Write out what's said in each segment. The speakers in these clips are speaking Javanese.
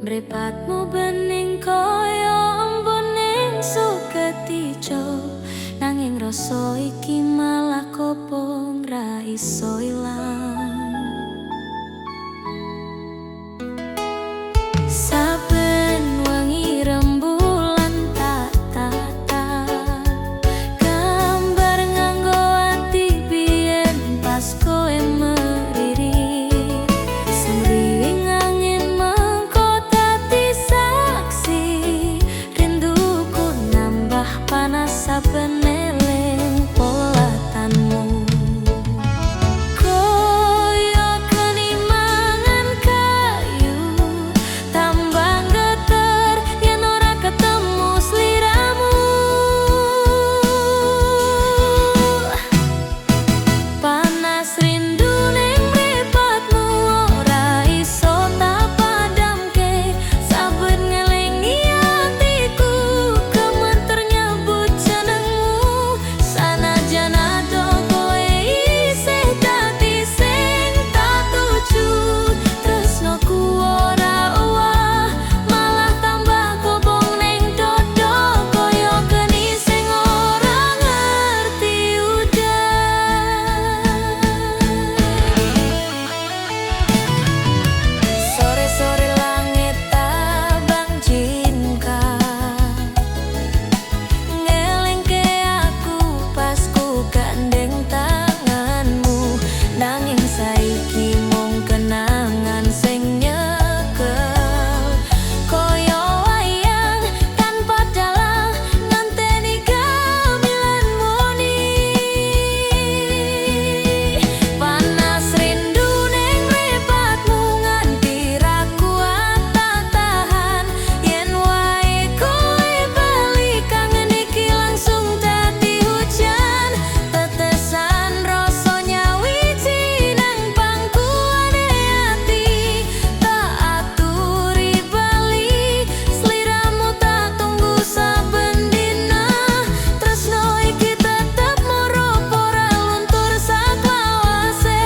Mripatmu bening kaya embun ning suket ijo, nanging rasa iki malah kobong ra iso ilang. Saben wengi rembulan tak tatap, gambar nganggo ati biyen pas kowe meriri. Semriwing angin mengko dadi saksi, rinduku nambah panas saben eling polatanmu. Koyo geni mangan kayu, tambah geter yen ora ketemu sliramu. Panas rindu ning mripatmu ora iso tak padamke, saben ngelingi atiku gemeter nyebut jenengmu. Sanajan adoh kowe isih dadi sing tak tuju, tresnoku ora owah malah tambah kobong ning dodo kaya geni sing ora ngerti udan. Sore-sore langit abang jingkar, ngelingke aku pas ku gandeng tanganmu. Nanging saiki mung kenangan sing nyekel, kaya wayang tanpa dalang ngenteni gamelan muni. Panas rindu ning mripatmu nganti ra kuat tak tahan, yen wae kowe bali kangen iki langsung dadi hujan. Tetesan rasa nyawiji nang pangkuane ati, tak aturi bali sliramu tak tunggu saben dina. Tresno iki tetep murup ora luntur saklawase.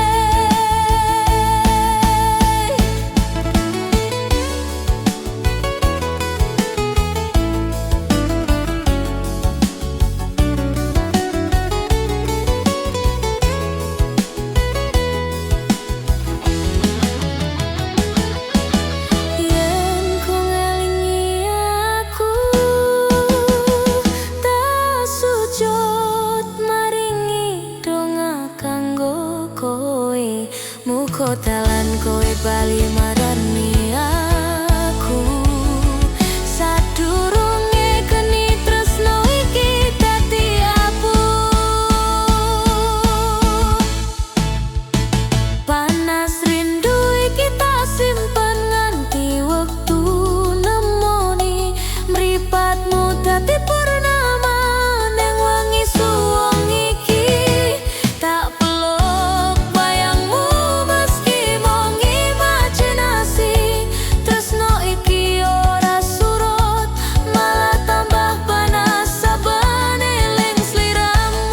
Yen ku ngelingi aku tak sujud maringi donga kanggo kowe, muga dalan kowe bali marani aku. Sadurunge geni tresno iki dadi abu. Panas rindu iki tak simpen nganti wektu nemoni, mripatmu dadi purnama ning wengi suwung iki. Tak peluk bayangmu meski mung imajinasi, tresno iki ora surut malah tambah panas saben eling sliramu.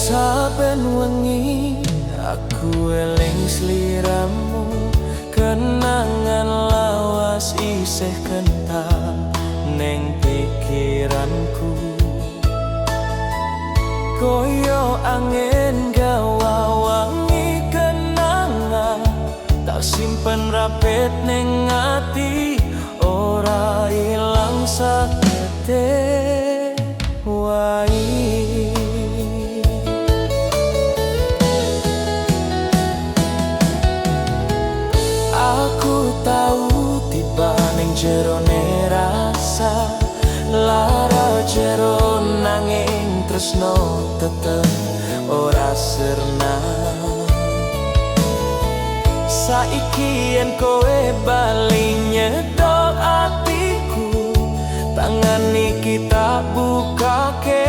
Saben wengi aku eling sliramu, kenangan lawas isih kental ning pikiranku. Koyo angin gawa wangi kenangan, tak simpen rapet ning ati, ora ilang sakete wae. Aku tahu tiba ning jerone rasa lara jero nanging tresno tetep ora sirna. Saiki yen kowe bali nyedok atiku, tangan iki tak bukake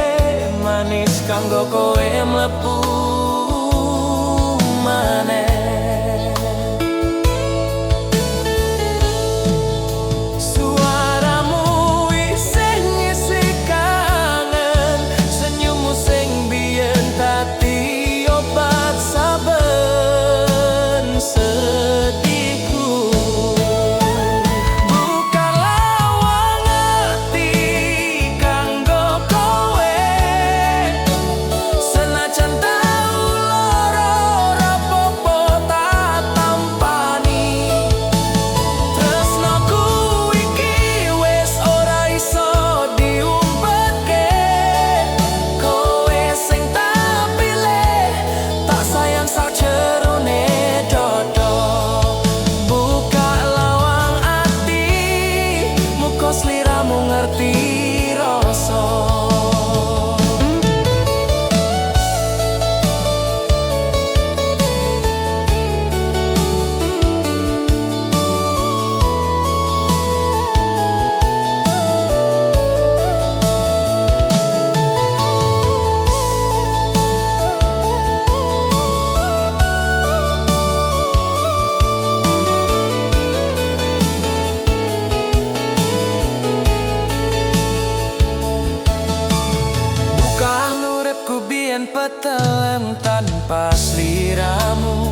manis kanggo kowe mlebu maneh. Suaramu isih ngisi kangen, senyummu sing biyen dadi obat saben sedihku. Buka lawang ati kanggo kowe, senajan tau lara ora popo tak tampani. Tresnoku iki wis ora iso diumpetke. Kowe sing tak pilih, tak sayang sak jerone dodo. Buka lawang ati, muga sliramu ngerti rasa. Bukan uripku biyen peteleng tanpa sliramu.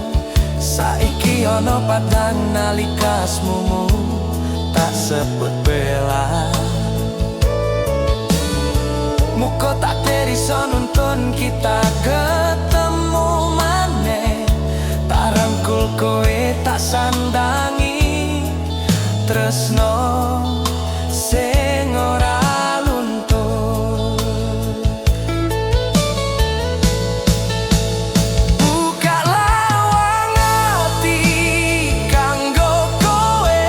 Saiki ana padang nalika asmumu tak sebut bela. Muga takdir iso nuntun kita ketemu maneh. Tak rangkul kowe tak sandangi tresno sing ora luntur. Buka lawang ati kanggo kowe,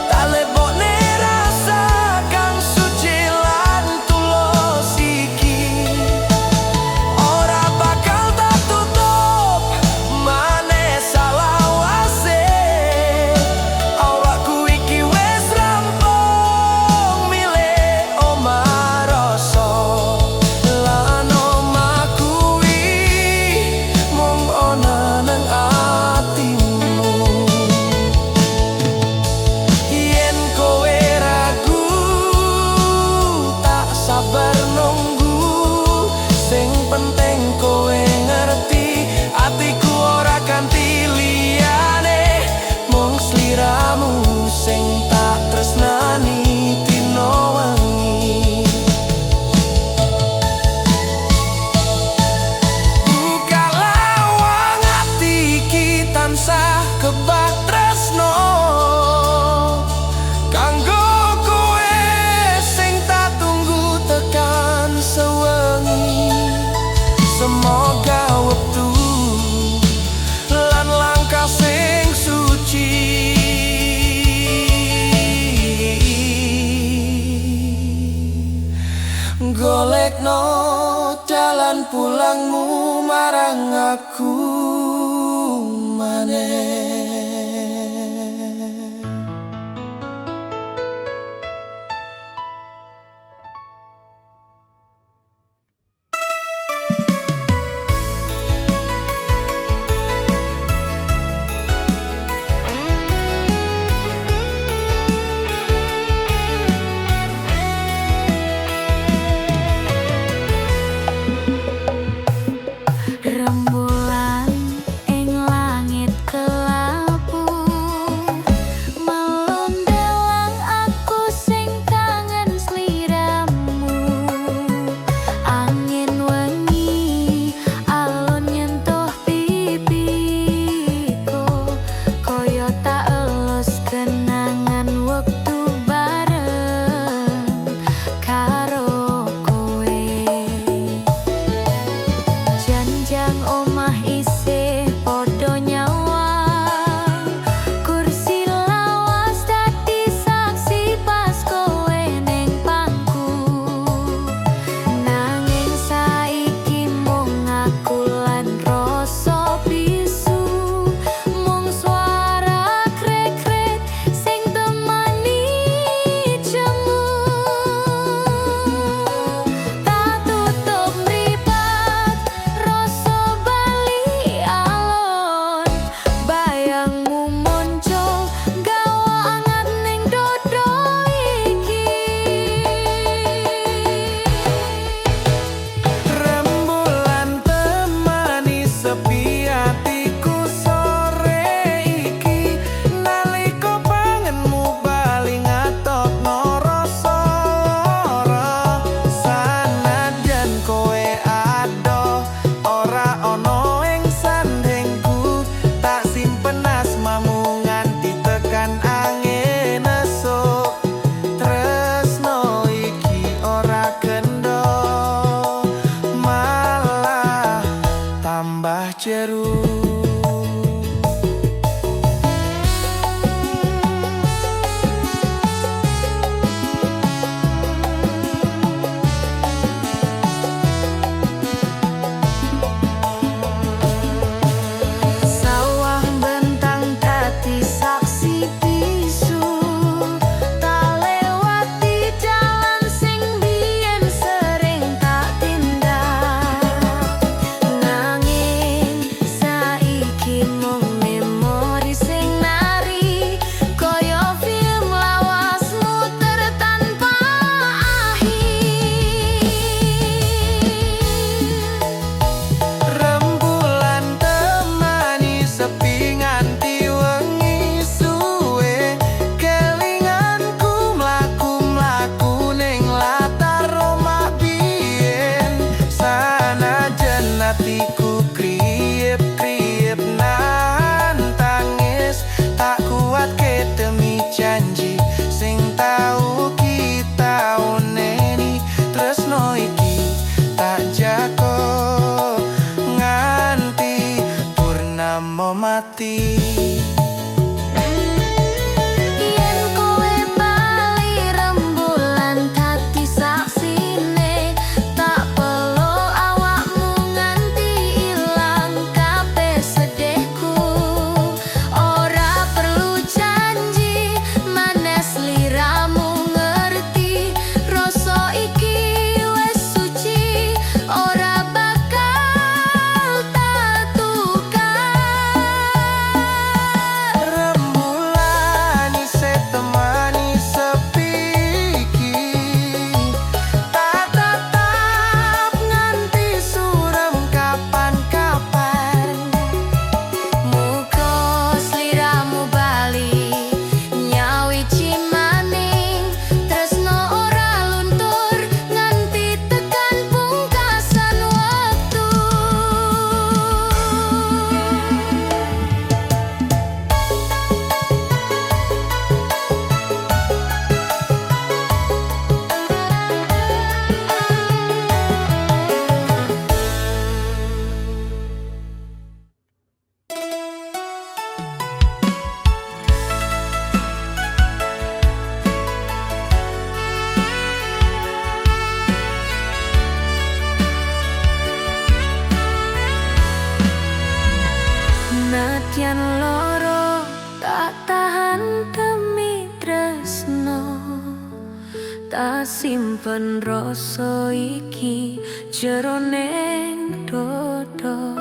tak lebokne rasa kang suci lan tulus iki. Ora bakal tak tutup maneh salawase. Awakku iki wis rampung milih omah rasa. Lan omah kuwi mung ana nang atimu. Yen kowe ragu tak sabar nunggu. Sing penting kowe ngerti atiku ora ganti liyane. Mung sliramu sing tak tresnani dina wengi. Buka lawang ati iki tansah kebak tresno kanggo kowe sing tak tunggu tekan sewengi. Semoga wektu lan langkah sing suci golekno dalan pulangmu marang aku maneh. Rembulan ing langit kelam. Tresno iki tak jago nganti purnama mati. Yen kowe bali, rembulan dadi saksine. Tak peluk awakmu nganti ilang kabeh sedihku. Ora perlu janji maneh, sliramu ngerti. Rasa iki wis suci, ora bakal tak tukar. Rembulan isih temani sepi iki, tak tatap nganti suram kapan-kapan. Muga sliramu bali nyawiji maning. Tresno ora luntur nganti tekan pungkasan wektu. Nadyan loro tak tahan demi tresno. Tak simpen rasa iki jero ning dodo.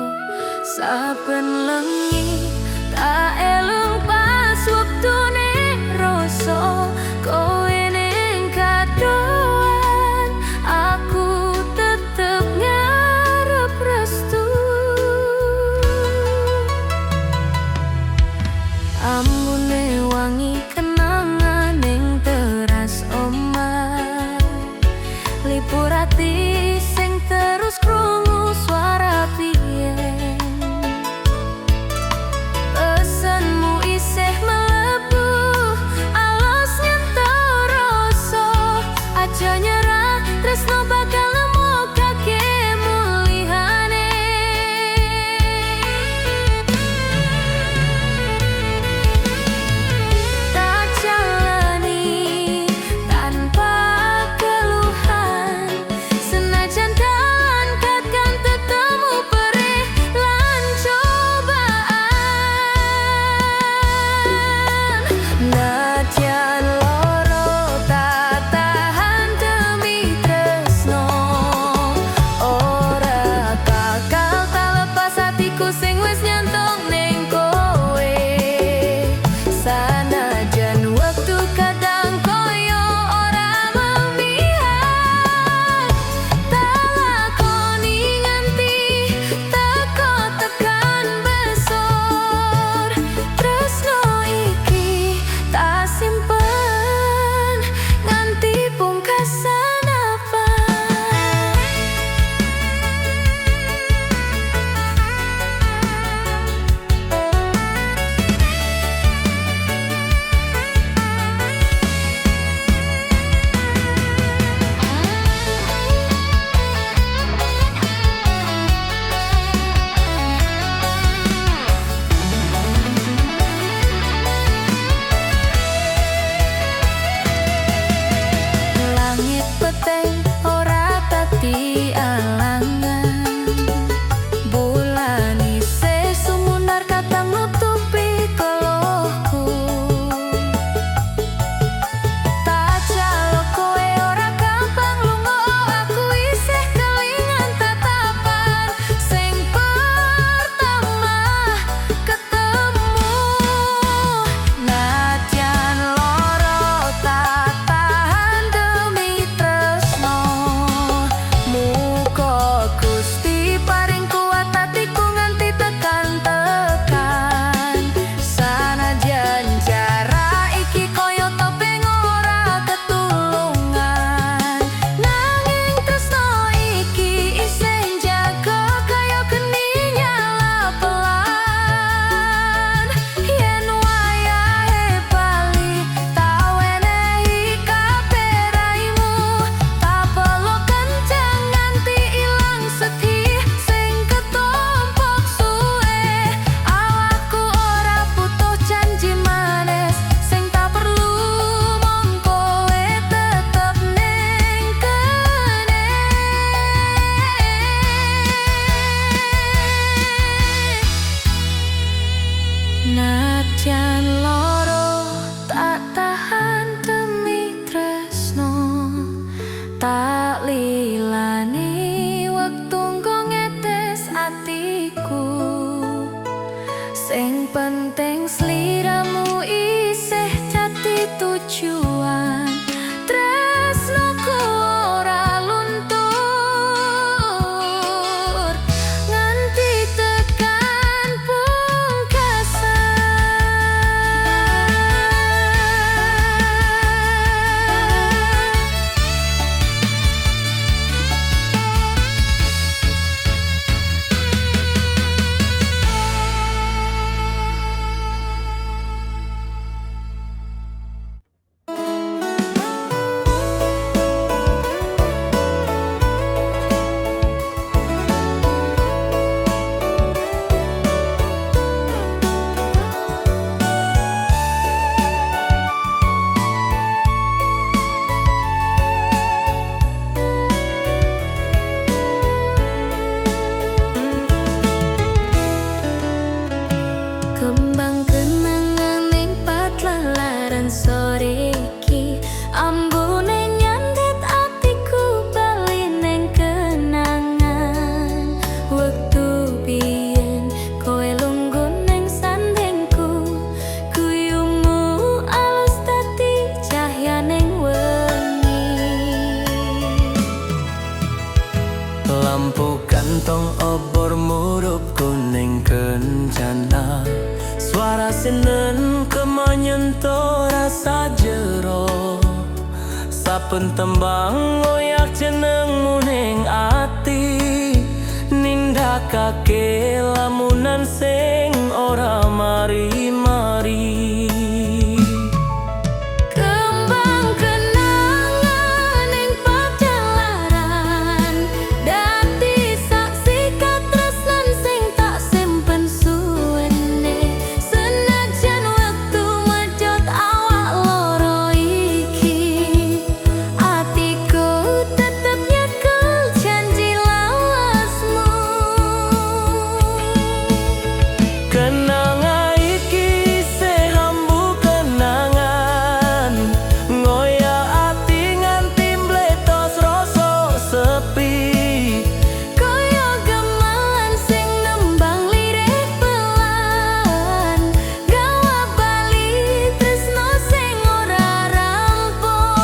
Saben lengi tak elung pas wektune rasa kowe ning kadohan, aku tetep ngarep restu. Ambune wangi kenangan ning teras omah, lipur ati sing terus krungu suara biyen. Pesenmu isih mlebu alus nyentuh rasa. Aja nyerah, tresno bakal nemokake mulihane. Tak jalani tanpa keluhan, senajan dalan kadang tetemu perih. Tak lilani wektu nggo ngetes atiku. Sing penting sliramu isih dadi tujuan. Tresnoku ora luntur nganti tekan pungkasan. Kembang kenangan ning patlalaran sore iki, ambune nyandet atiku bali ning kenangan. Wektu biyen kowe lungguh ning sandingku, guyumu alus dadi cahya ning wengi. Lampu kantong obor murup kuning kencana. Suara sinen kemanyentuh rasa jero. Saben tembang ngoyak jenengmu ning ati, nindakake lamunan sing ora mari-mari. Kembang kenangan ning pajalaran dadi saksi katresnan sing tak simpen suwene. Senajan wektu medhot awak loro iki, atiku tetep nyekel janji lawasmu. Kenanga iki isih ambu kenangan, ngoyak ati nganti mbletos rasa sepi. Kaya gamelan sing nembang lirih pelan, gawa bali tresno sing ora rampung.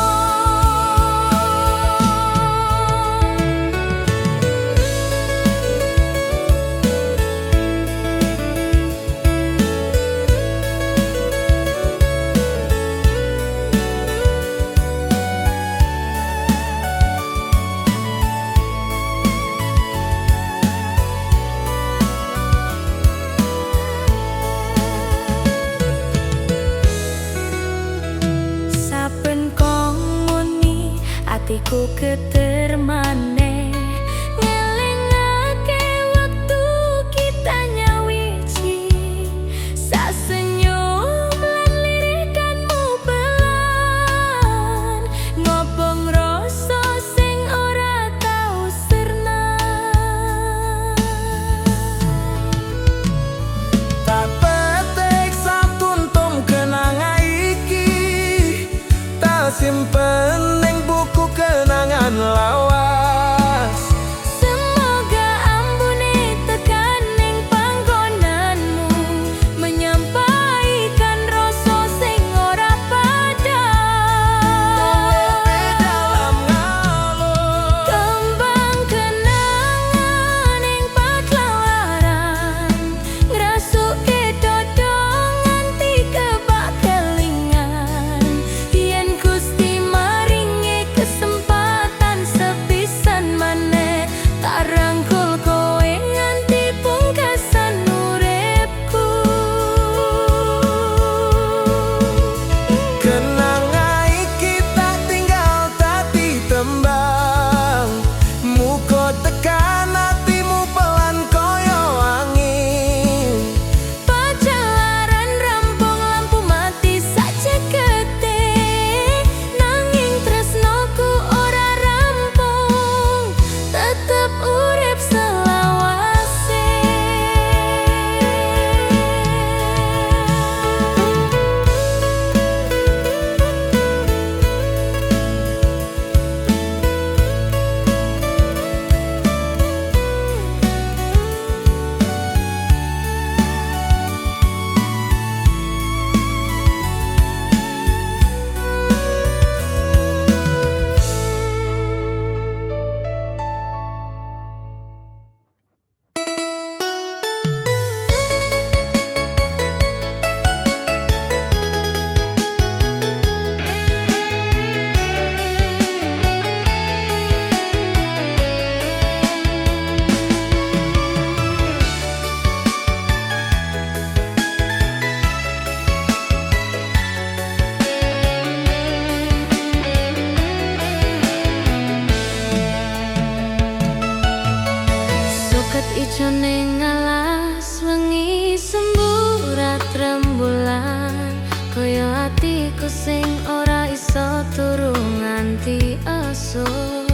Ijo ning alas wengi semburat rembulan, kaya atiku sing ora iso turu nganti esuk.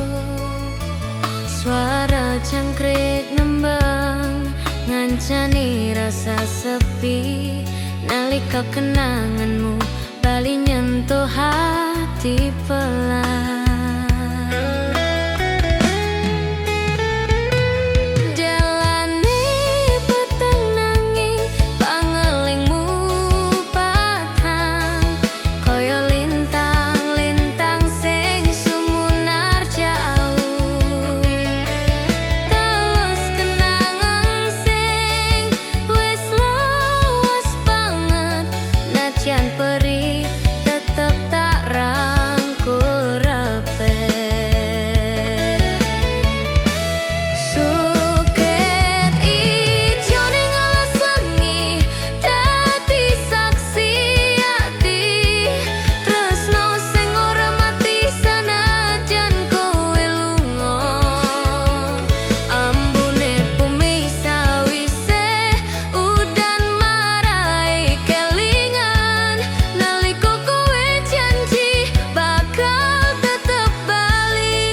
Suara jangkrik nembang ngancani rasa sepi, nalika kenanganmu bali nyentuh hati pelan. Jalane peteng nanging pangelingmu padhang, kaya lintang-lintang sing sumunar jauh. Terus kenangan sing wis lawas banget, najan perih tetep tak rangkul rapet. Suket ijo ning alas wengi dadi saksi ati, tresno sing ora mati sanajan kowe lunga. Ambune bumi sawise udan marai kelingan, nalika kowe janji bakal tetep bali.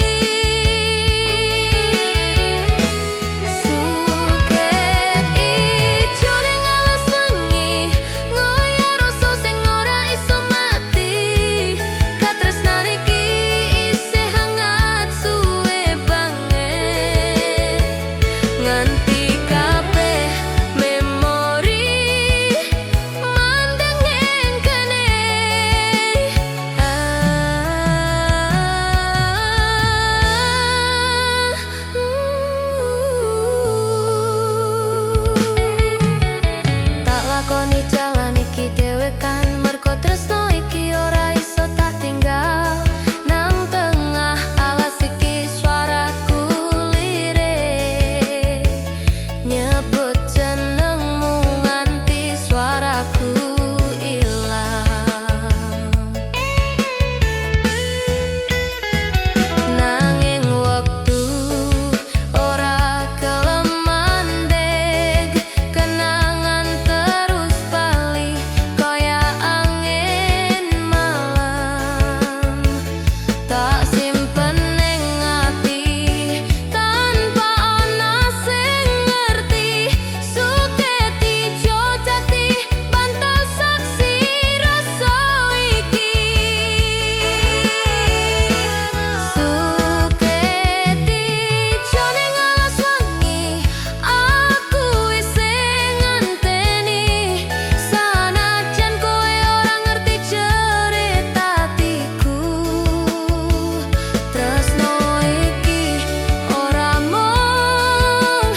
Suket ijo ning alas wengi ngoyak rasa sing ora iso mati, katresnan iki isih hangat suwe banget, nganti kabeh memori mandeng ning kene. Tak lakoni jalan iki dhewekan, mergo tresno iki ora iso tak tinggal. Nang tengah alas iki suaraku lirik, nyebut jenengmu nganti suaraku ilang. Nanging wektu ora gelem mandeg, kenangan terus bali kaya angin malam. Tak simpen ning ati tanpa ana sing ngerti. Suket ijo dadi bantal saksi rasa iki. Suket ijo ning alas wengi aku isih ngenteni, sanajan kowe ora ngerti cerita atiku. Tresno iki ora mung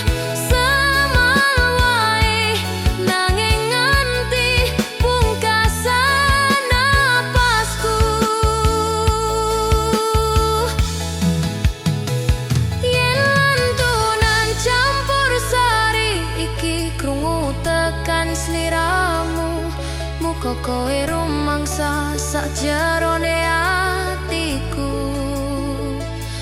semalam wae, nanging nganti pungkasan napasku. Yen lantunan campur sari iki krungu tekan sliramu, muga kowe rumangsa sakjerone atiku.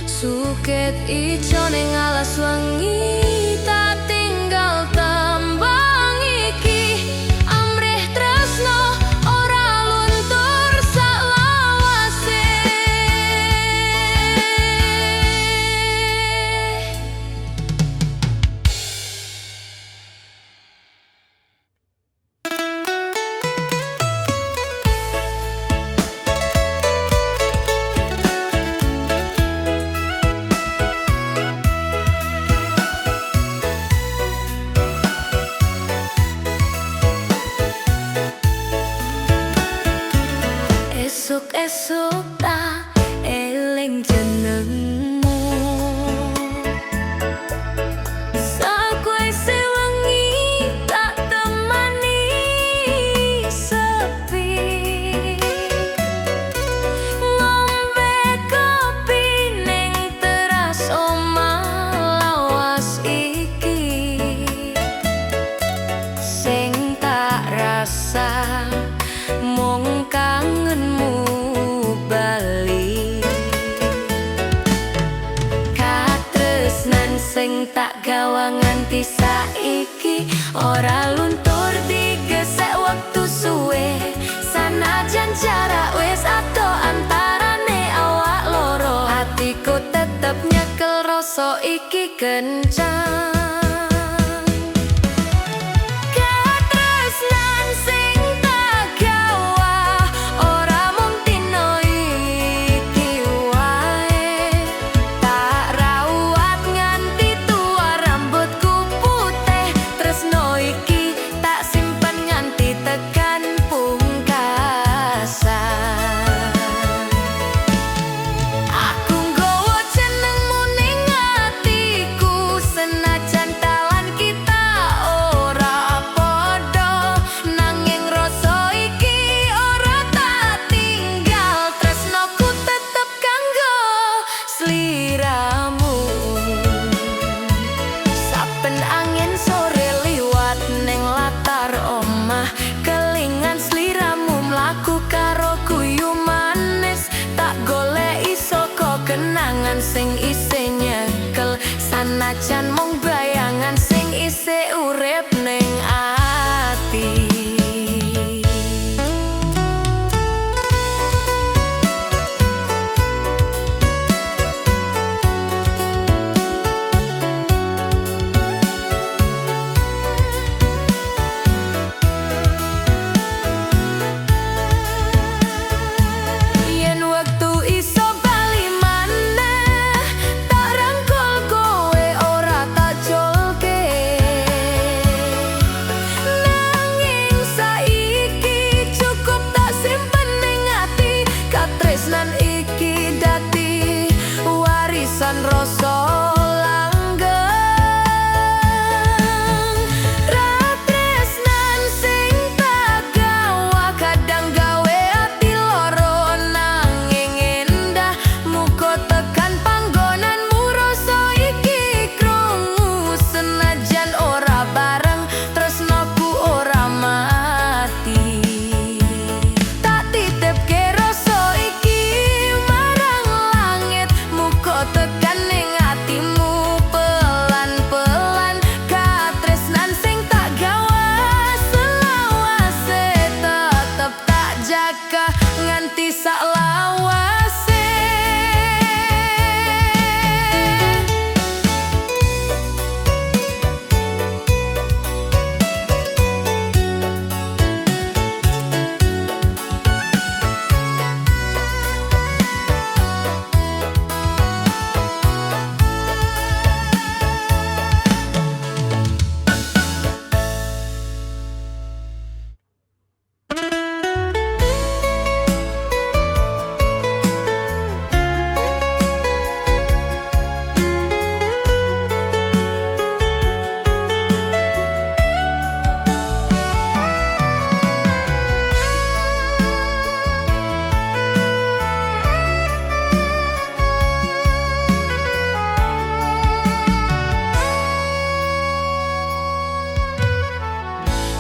Suket ijo ning alas wengi tak tinggal tembang iki, amrih tresno ora luntur saklawase. sing tak gawa nganti saiki ora luntur digesek wektu suwe. Sanajan jarak wis adoh antarane awak loro, atiku tetep nyekel rasa iki kencang. Katresnan sing tak gawa ora mung dino iki wae, tak rawat nganti tua rambutku putih. Tresno iki tak simpen nganti tekan pungkasan. Aku nggawa jenengmu ning atiku, senajan dalan kita ora padha, nanging rasa iki ora tak tinggal. Tresnoku tetep kanggo sliramu. Saben angin sore liwat ning latar omah, kelingan sliramu mlaku karo guyu manis. Tak goleki saka kenangan sing isih nyekel, sanajan mung bayangan sing isih urip ning ati. Yen wektu iso bali maneh, tak rangkul kowe ora tak culke. Nanging saiki cukup tak simpen ning ati, katresnan iki dadi warisan rasa langgeng. Katresnan sing tak gawa kadang gawe ati loro nanging endah. Muga tekan panggonanmu rasa iki krungu, senajan ora bareng tresnoku ora mati. Tak titipke rasa iki marang langit, muga tekan ning atimu pelan-pelan. Katresnan sing tak gawa selawase tetep tak jaga nganti saklawase.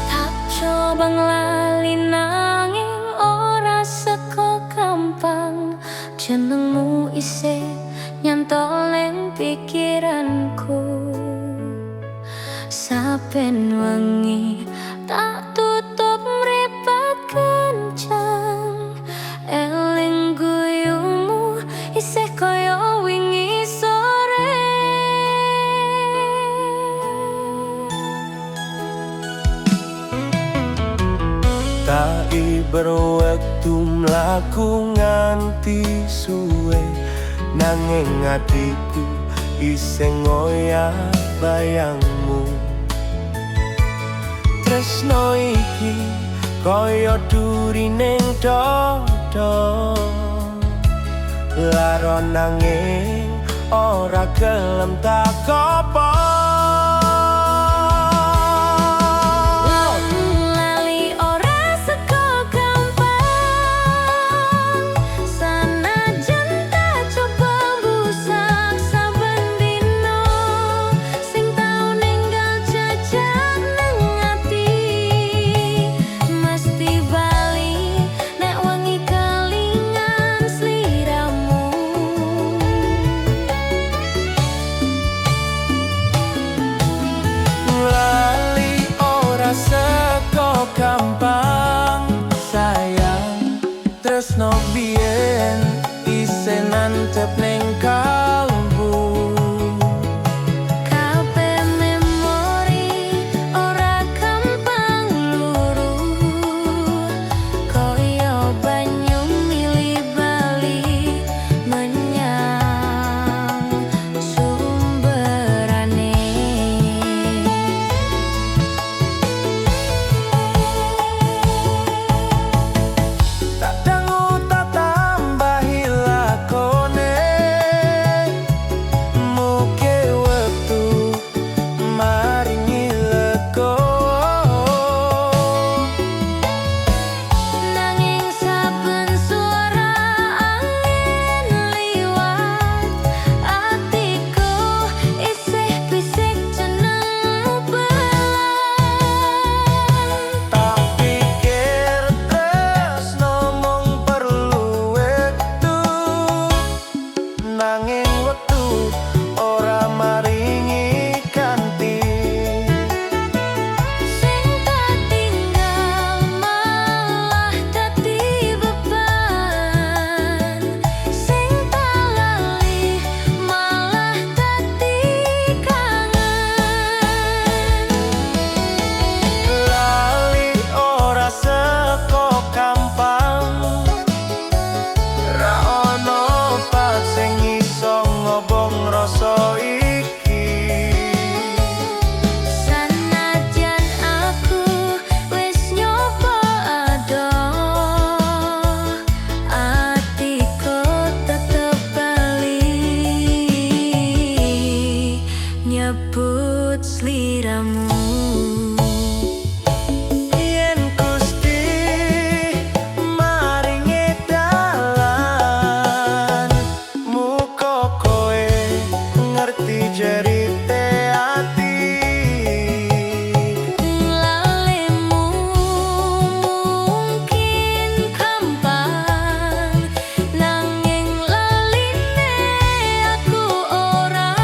Tak coba nglali nanging ora seko gampang, jenengmu isih nyantol ning pikiranku. Saben wengi tak tutup mripat kencang, eling guyumu isih kaya wingi sore. Tak iber wektu mlaku nganti suwe, nanging atiku isih ngoyak bayangmu. Tresno iki kaya duri ning dada, lara nanging ora gelem tak kopok. Lali ora seko gampang, sanajan tak coba mbusak saben dino, sing tau ninggal jejak nang ati mesti bali nek wengi kelingan sliramu. biyen isih nantep ning kalbu. Kabeh memori ora gampang luru, kaya banyu mili bali menyang sumberane. Tak dangu tak tambahi lakone, muge wektu maringi legowo. Nanging saben suara angin liwat, atiku isih bisik jenengmu pelan. Tak pikir tresno mung perlu wektu, nanging wektu ora maringi ganti. Sing tak tinggal malah dadi beban, sing tak lali malah dadi kangen. Lali ora seko gampang, ra ono obat sing iso ngobong rasa iki. Sanajan aku wis nyoba adoh, atiku tetep bali nyebut sliramu. Yen Gusti maringi dalan, muga kowe ngerti jerite ati. Lalimu mungkin gampang, nanging laline aku ora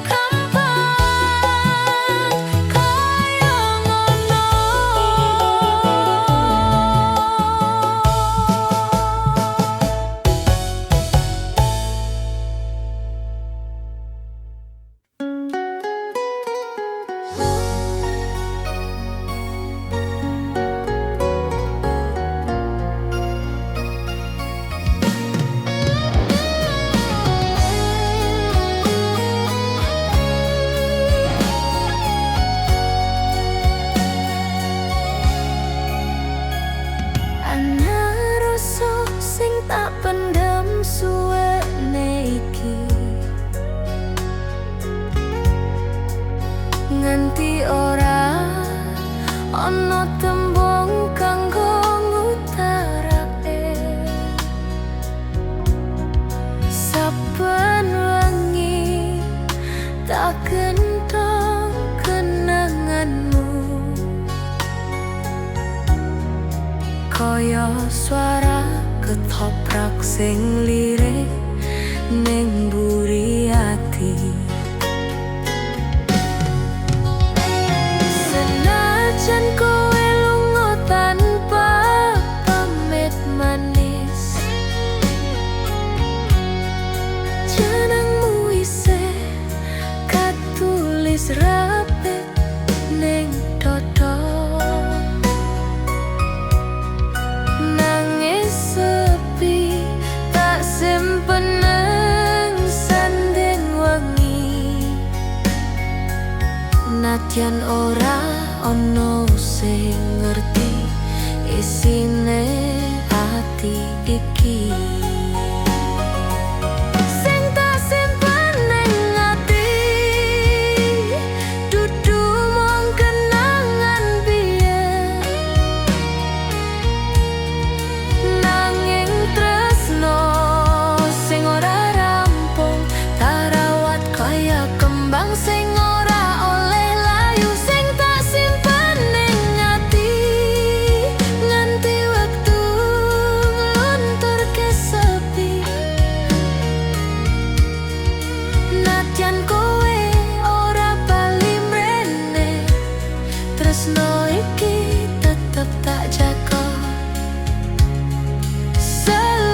gampang kaya ngono. Ana rasa sing tak pendem suwene iki, nganti ora ana tembung kanggo ngutarake. Saben wengi tak genthong kenanganmu, kaya suara ketoprak sing lirik ning mburi ati. Senajan kowe lunga tanpa pamit manis, jenengmu isih katulis rapet ning dada. Nangis sepi tak simpen nang sanding wengi, nadyan ora ono sing ngerti isine ati iki. Sing tak simpen ning ati dudu mung kenangan biyen, nanging tresno sing ora rampung tak rawat kaya kembang sing ora oleh layu. Sing tak simpen ning ati nganti wektu nglunturke sepi, nadyan kowe ora bali mrene, tresno iki tetep tak jaga. Sel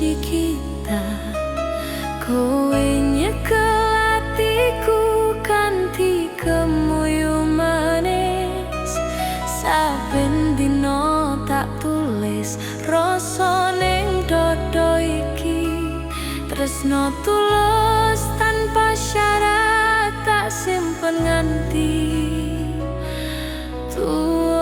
Kunci kita. Kowe nyekel atiku kanthi kemuyu manis. Saben dina tak tulis rasa ning dada iki. Tresno tulus tanpa syarat tak simpen nganti tuwa.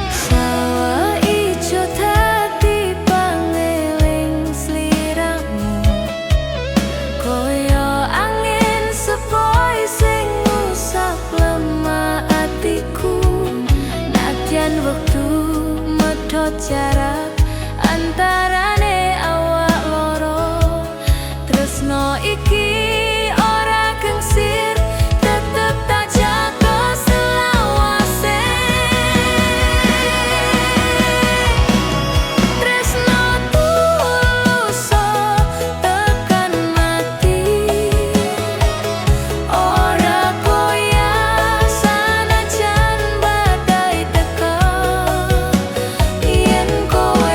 Sawah ijo dadi pangeling sliramu, kaya angin sepoi sing ngusap lemah atiku. Nadyan wektu medhot jarak antarane awak loro, tresno iki ora gengsir, tetep tak jaga selawase. Tresno tulus tekan mati, ora goyah sanajan badai teka. Yen kowe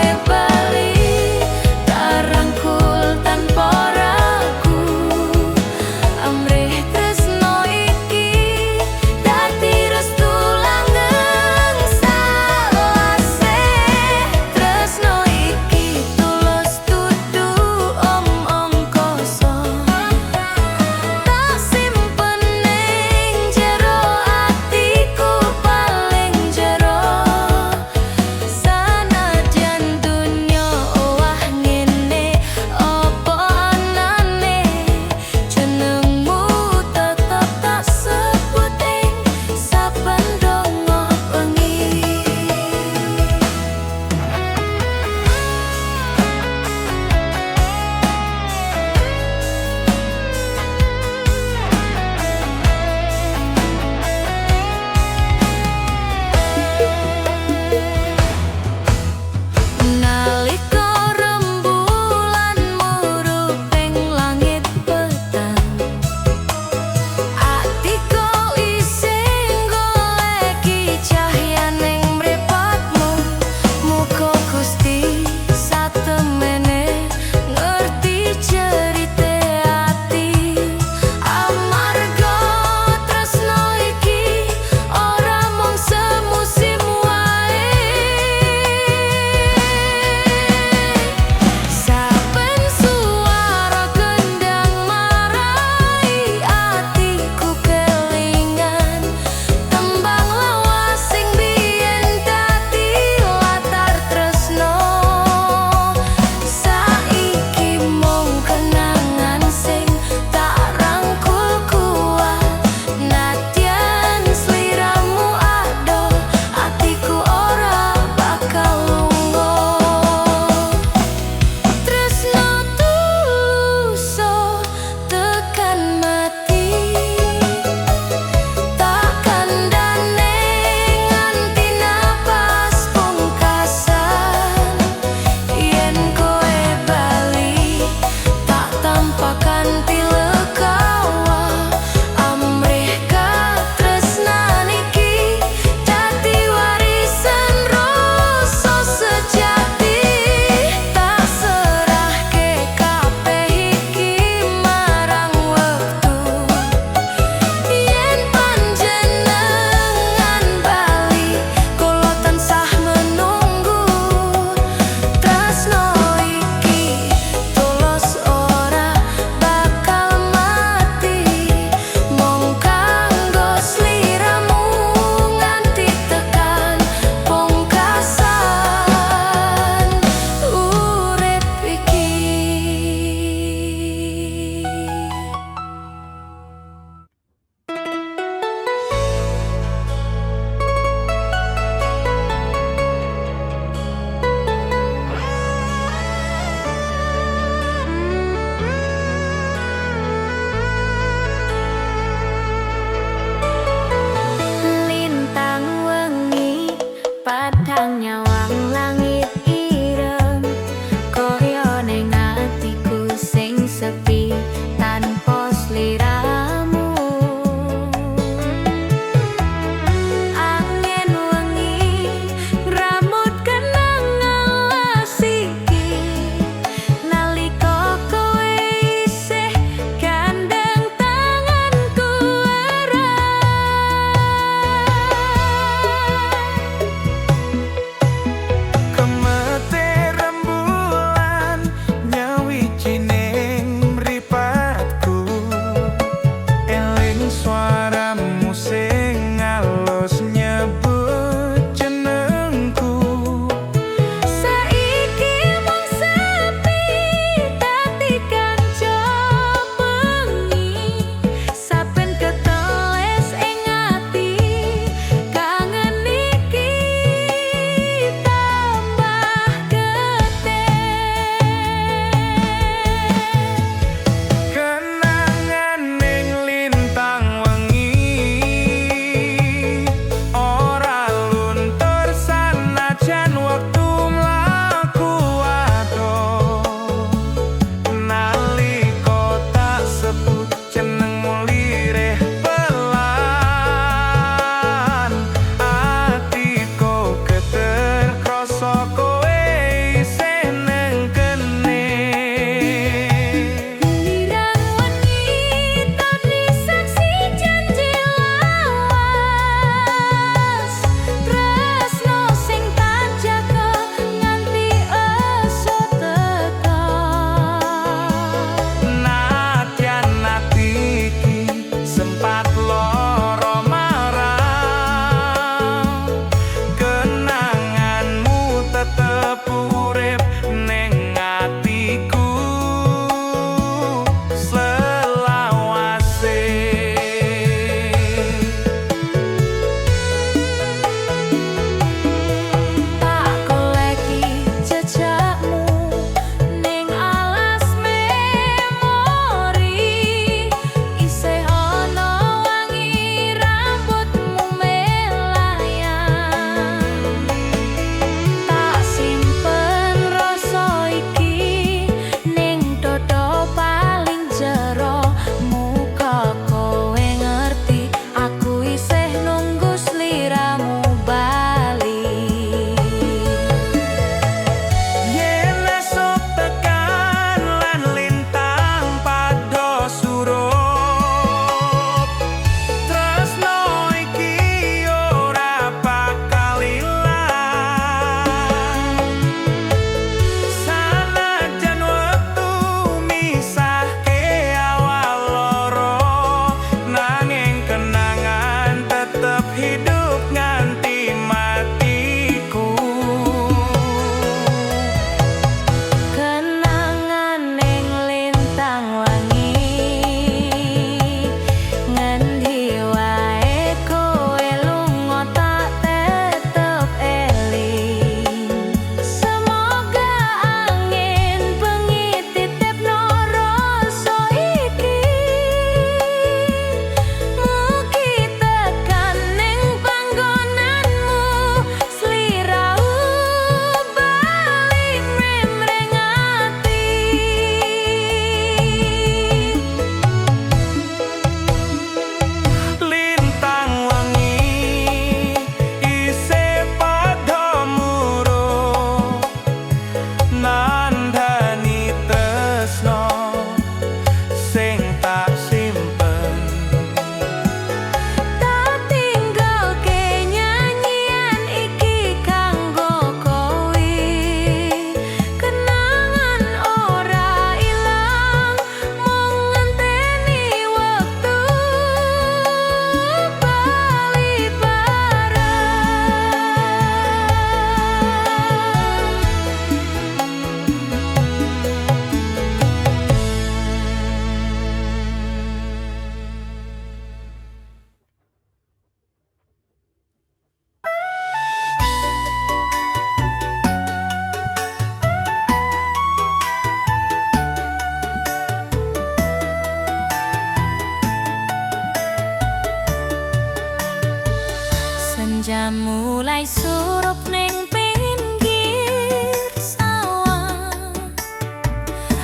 Senja mulai surup ning pinggir sawah.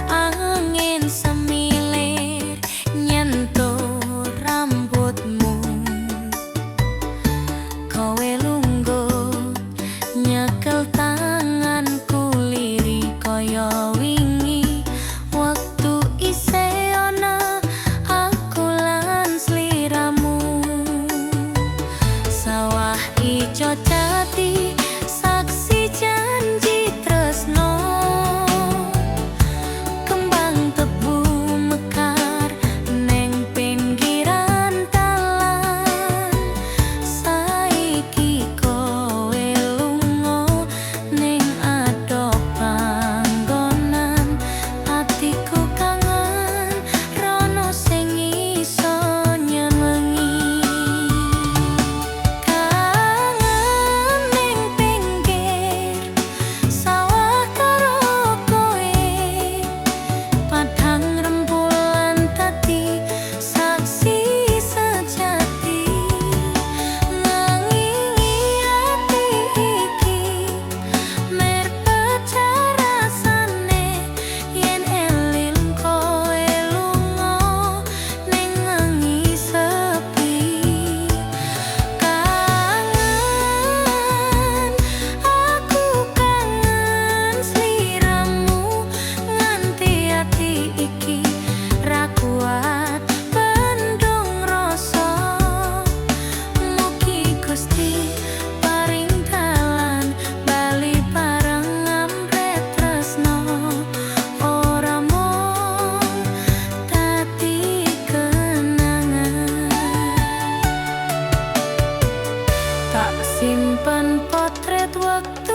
Angin semilir nyentuh rambutmu. Kowe lungguh nyekel tanganku, lirih kaya wingi, wektu isih ana aku lan sliramu. Sawah ijo dadi saksi janji tresno. Kembang tebu mekar neng pinggiran dalan. Saiki kowe lunga ning adoh panggonan. Atiku kangen, rono sing iso nyenengi. Kangen ning pinggir sawah karo kowe. Padang rembulan dadi saksi sejati. Nanging ati iki mer pecah rasane yen eling kowe lunga ning wengi sepi. Kangen, aku kangen sliramu, nganti ati iki ra kuat bendung rasa. Mugi Gusti paring dalan bali bareng amrih tresno ora mung dadi kenangan. Tak simpen potret wektu.